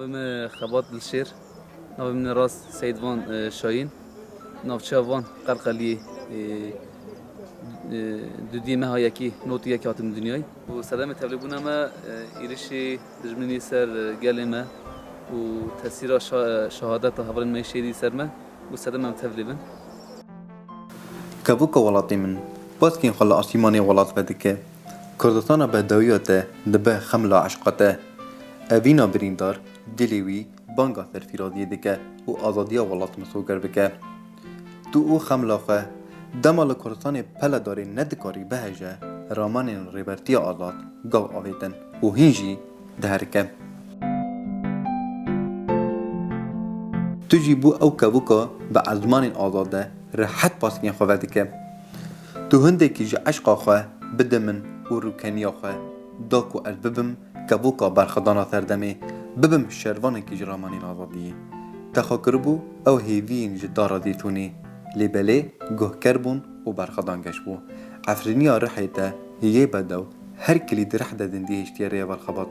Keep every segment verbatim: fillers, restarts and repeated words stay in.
Navê min Xebat Dilşêr. Navê min rast Seyid Van, e, Şayîn. Navçeya Van, Qelqeliyê, e, e, dudiyê meha yekî, notî yek hatim dinyayê. Û sedemê tevlîbûna me, e, êrişî dijminî ser, e, gelê me û tesîra şa-, şehadeta hevalên me şehîdî ser me û sedem em tevlî bin. Kevoka welatê min, paskên xwe li asîmanê welat vedike. Kurdistana behdewiya te dibe xemla eşqa te. Evîna birîndar, dilê wî banga serfîraziyê dike û azadiya welat misoger bike. Tu û xemla xwe dema li Kurdistanê peledarê nedikarî biheje, ramanên Rêbertiya Azad gav avêtin û hîn jî diherike. Tu jî bû ew kevoka bi ezmanên azade rehet paskên xwe vedike. Tu hindekî ji eşqa xwe bide min û rûkeniya xwe da ku ez bibim kevoka berxidana serdemê, bibim şervanekî ji ramanên azadiyê. Te xwe kiribû ew hêviyên ji dara zêtûnê, lê belê guhker bûn û berxidan geş bû. Efrîniya rihê te yê bedew her kilî di rih de zindî hiştiye rê heval Xebat.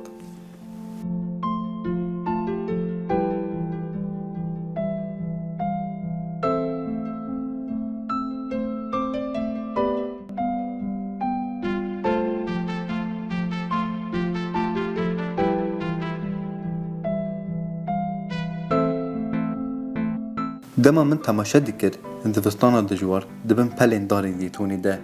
Dema min temaşe dikir, zivistana dijwar di bin pelên darên zêtûnê de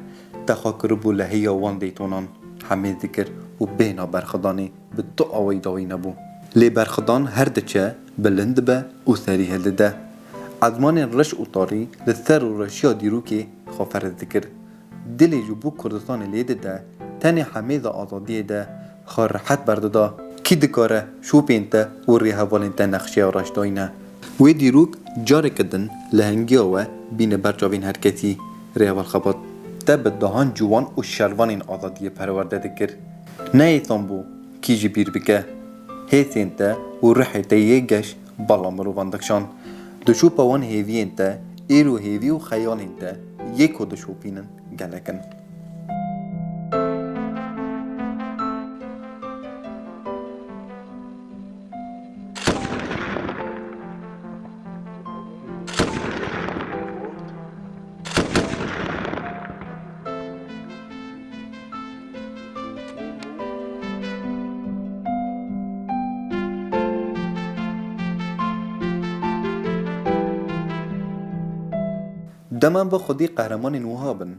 te xwe kiribû lehiya wan zêtûnan hemêz dikir û bêhna berxidanê bi tu awayî dawî nebû. Lê berxidan her diçe bilind dibe û serî hildide. Ezmanên reş û tarî li ser rûreşiya dîrokê xwe ferz dikir. Dilê ji bo Kurdistanê lê dide, tenê hemêza azadiyê de xwe rehet berdida. Kî dikare şopên te û rêhevalên te nexşeya reş dayîne? Wê dîrok careke din lehengiya we bîne ber çavên her kesî, rêheval Xebat. Te bi dehan ciwan û şervanên azadiyê perwerde dikir. Ne hêsan bû kî ji bîr bike. Hêsên te û ruhê te yê geş bala mirovan dikişand. Di şopa wan hêviyên te, îro hêvî û xeyalên te yê ku dişopînin gelek in. Dema bi xwedî qehremanên wiha bin,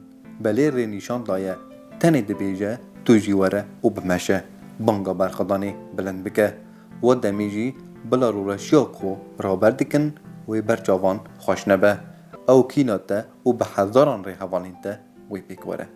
belê rê nîşan daye, tenê dibêje, tu jî were û bimeşe, banga berxidanê bilind bike. We demî jî bila rûreşiya ku raber dikin, wê ber çavan xweş nebe. Ew kîna te û bi hezaran rêhevalên te wê pêk were.